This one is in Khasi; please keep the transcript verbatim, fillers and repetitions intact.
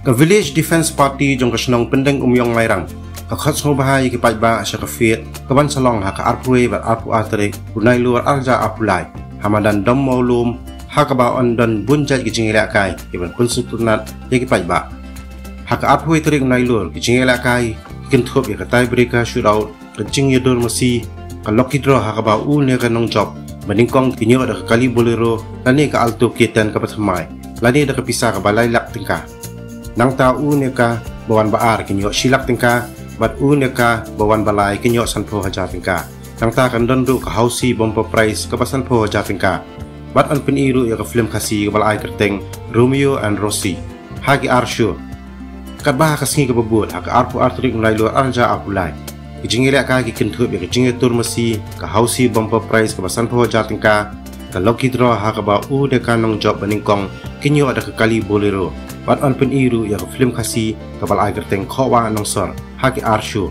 Ka Village Defence Party jong ka shnong Pyndeng Umïong Mairang ka khot sngewbha ïa ki paidbah sha ka fete ka ban sa long ha ka arphew wei bad arphew ar tarik u Nailur arhajar arphew lai ha madan Dom Mawlum, ha kaba yn don bun jait ki jingïalehkai ki ban pynsngewtynnat ïa ki paidbah. Ha ka arphew wei tarik u Nailur ki jingïalehkai ki kynthup ïa ka tiebreaker shootout, ka jingïadur masi, ka lucky draw ha kaba u ne ka nongjop ba nyngkong kin ïoh da ka kali Bolero lane ka Alto K ten kaba thymmai lane da ka pisa kaba lai lak tyngka. Nangta u ne ka ba wan ba ar kin ïoh shi lak tyngka bad u ne ka ba wan ba lai kin ïoh sanphew hajar tyngka. Nangta kan don ruh ka Housie Bumper Prize kaba sanphew hajar tyngka. Bad yn pyni ruh ïa ka film Khasi kaba la ai kyrteng Romeo and Rosie ha ki ar show. Katba ha ka sngi kaba bud ha ka arphew ar tarik u Nailur arhajar arphew lai, ki jingïalehkai ki kynthup ïa ka jingïatur masi, ka Housie Bumper Prize kaba sanphew hajar tyngka, ka lucky draw ha kaba u ne ka nongjop ba nyngkong kin ïoh da ka kali Bolero bad yn pyni ruh ïa ka film Khasi kaba la ai kyrteng Khohwah Nongsor ha ki ar show.